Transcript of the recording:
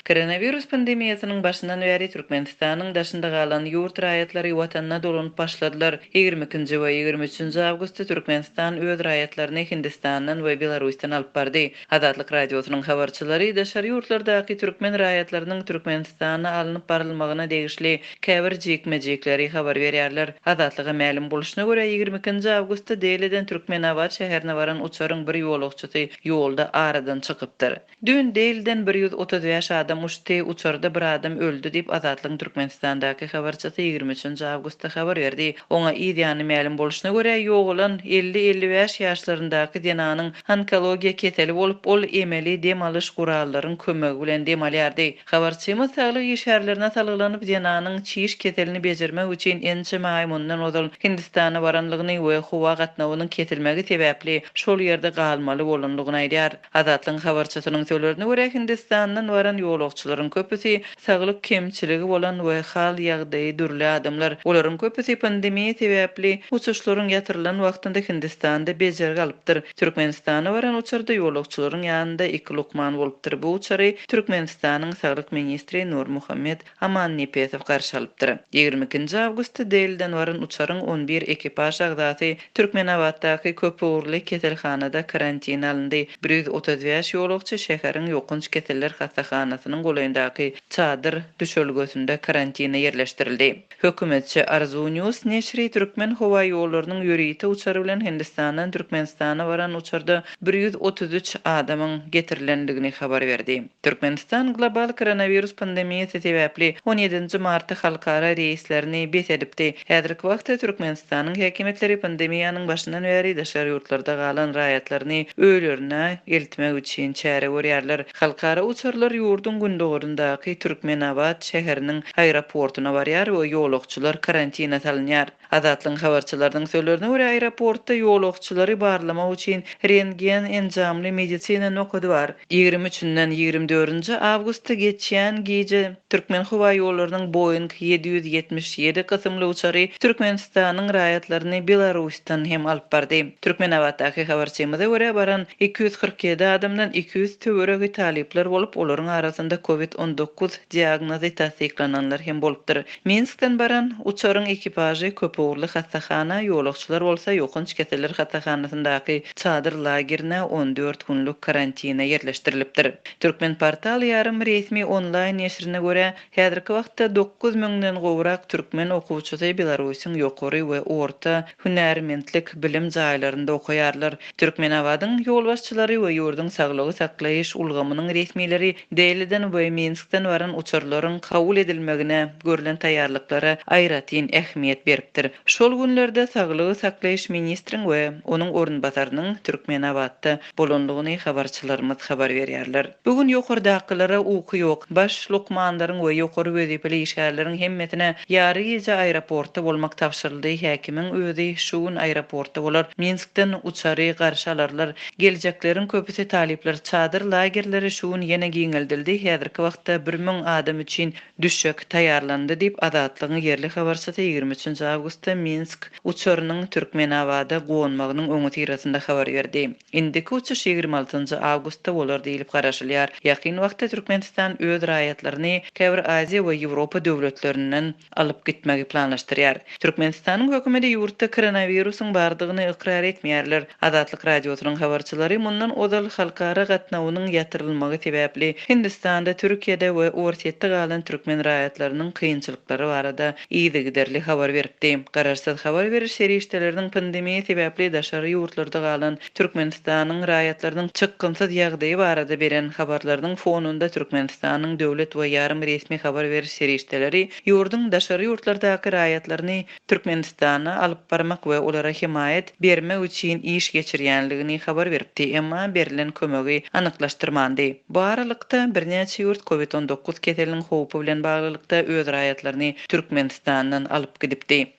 Koronawirus pandemiýasynyň başyndan bäri Türkmenistanyň daşynda galan ýurt raýatlary watanyna dolanyp başladylar. 22-nji we 23-nji awgustda Türkmenistan öz raýatlaryny Hindistandan we Belarusdan alyp bardy. Azatlyk Radiosynyň habarçylary daşary ýurtlardaky türkmen raýatlarynyň Türkmenistana alnyp barylmagyna degişli käbir jikme-jikleri habar berýärler. Azatlyga mälim bolşuna görä, 22-nji awgustda Deliden Türkmenabat şäherine baran uçaryň bir ýolagçysy ýolda aradan çykypdyr. Düýn Deliden 135 adam uçdy, uçarda bir adam öldi diýip, Azatlygyň Türkmenistandaky habarçysy 23-nji awgustda habar berdi. Oňa yz ýany mälim bolşuna görä, ýogalan 50-55 ýaşlaryndaky zenanyň onkologiýa keseli bolup, ol emeli dem alyş gurallaryň kömegi bilen dem alýardy. Habarçymyz saglyk işgärlerine salgylanyp, zenanyň çiş keselini bejermek üçin ençeme aý mundan ozal Hindistana baranlygyny we howa gatnawynyň kesilmegi sebäpli şol ýerde galmaly bolanlygyny aýdýar. Azatlygyň habarçysynyň sözlerine görä, Hindistandan baran ýolagçylaryň köpüsi saglyk kemçiligi bolan we hal-ýagdaýy dürli adamlar. Olaryň köpüsi pandemiýa sebäpli uçuşlaryň ýatyrylan wagtynda Hindistanda bejergi alypdyr. Türkmenistana baran uçarda ýolagçylaryň ýanynda iki lukman bolupdyr. Bu uçary Türkmenistanyň saglyk ministri Nurmuhammet Amannepesow garşy alypdyr. 22-nji awgustda Deliden baran uçaryň 11 ekipaž agzasy Türkmenabatdaky köpugurly keselhanada karantine alyndy. 135 ýolagçy şäheriň ýokanç keseller hassahanasynyň golaýyndaky çadyr düşelgesinde karantine ýerleşdirildi. Hökümetçi Arzunews neşiri Türkmenhowaýollarynyň ýörite uçary bilen Hindistandan Türkmenistana baran uçarda 133 adamyň getirilendigini habar berdi. Türkmenistan global koronawirus pandemiýasy sebäpli 17-nji martda halkara reýslerini bes edipdi. Häzirki wagtda Türkmenistanyň häkimiýetleri pandemiýanyň başyndan bäri daşary ýurtlarda galan raýatlaryny öýlerine eltmek üçin çäre görýärler. Halkara uçarlar ýurduň gündogaryndaky Türkmenabat şäheriniň aeroportuna barýar we ýolagçylar karantina salynýar. Azatlygyň habarçylarynyň sözlerine görä, aeroportda ýolagçylary barlamak üçin rentgen enjamly medisina nokady bar. 23-ünden 24-nji awgusta geçýän gije Türkmenhowaýollarynyň Boeing 777 kysymly uçary Türkmenistanyň raýatlaryny Belarusdan hem alyp bardy. Türkmenabatdaky habarçymyza görä, baran 247 adamdan 200 töweregi talyplar bolup, olaryň arasynda Covid 19 diagnozy tassyklananlar hem bolupdyr. Minskden baran uçaryň ekipažy köpugurly hassahana, ýolagçylar bolsa ýokanç keseller hassahanasyndaky çadyr lagerine 14 günlük karantina ýerleşdirilipdir. Türkmenportal ýarym resmi onlaýn neşirine görä, häzirki wagtda 9 müňden gowrak türkmen okuwçysy Belarusyň ýokary we orta hünärmentlik bilim jaýlarynda okaýarlar. Türkmenabadyň ýolbaşçylary we ýurduň saglygy saklaýyş ulgamynyň resmileri Deliden we Minskden baran uçarlaryň kabul edilmegine görlen taýýarlyklara aýratyn ähmiýet beripdir. Şol günlerde saglygy saklaýyş ministriň we onuň orunbasarynyň Türkmenabatda bolandygyny habarçylarymyz habar berýärler. Bu gün ýokardakylara uky ýok. Baş lukmanlaryň we ýokary wezipeli işgärleriň hemmesine ýary gije aeroportda bolmak tabşyryldy. Häkimiň özi şu gün aeroportda bolar. Minskden uçary garşy alarlar. Geljekleriň köpüsi talyplar. Çadyr lagerleri şu gün ýene giňeldildi, häzirki wagtda 1000 adam üçin düşek taýýarlandy diýip, Azatlygyň ýerli habarçysy 23-nji awgustda Minsk uçarynyň Türkmenabada gonmagynyň öňüsyrasynda habar berdi. Indiki uçuş 26-njy awgustda bolar diýlip garaşylýar. Ýakyn wagtda Türkmenistan öz raýatlaryny käbir Aziýa we Ýewropa döwletlerinden alyp gitmegi planlaşdyrýar. Türkmenistanyň hökümeti ýurtda koronawirusyň bardygyny ykrar etmeýärler. Azatlyk Radiosynyň habarçylary mundan ozal halkara gatnawynyň ýatyrylmagy sebäpli Hindistanda, Türkiýede we Orsýetde galan türkmen raýatlarynyň kynçylyklary barada yzygiderli habar beripdi. Garaşsyz habar beriş serişdeleriniň pandemiýa sebäpli daşary ýurtlarda galan Türkmenistanyň raýatlarynyň çykgynsyz ýagdaýy barada beren habarlarynyň fonunda Türkmenistanyň döwlet we ýarym resmi habar beriş serişdeleri ýurduň daşary ýurtlardaky raýatlaryny Türkmenistana alyp barmak we olara hemaýat bermek üçin iş geçirýänligini habar beripdi, emma berlen kömegi anyklaşdyrmandy. Bu aralykda, birnäçe ýurt Covid 19 keseliniň howpy bilen baglylykda öz raýatlaryny Türkmenistandan alyp gidipdi.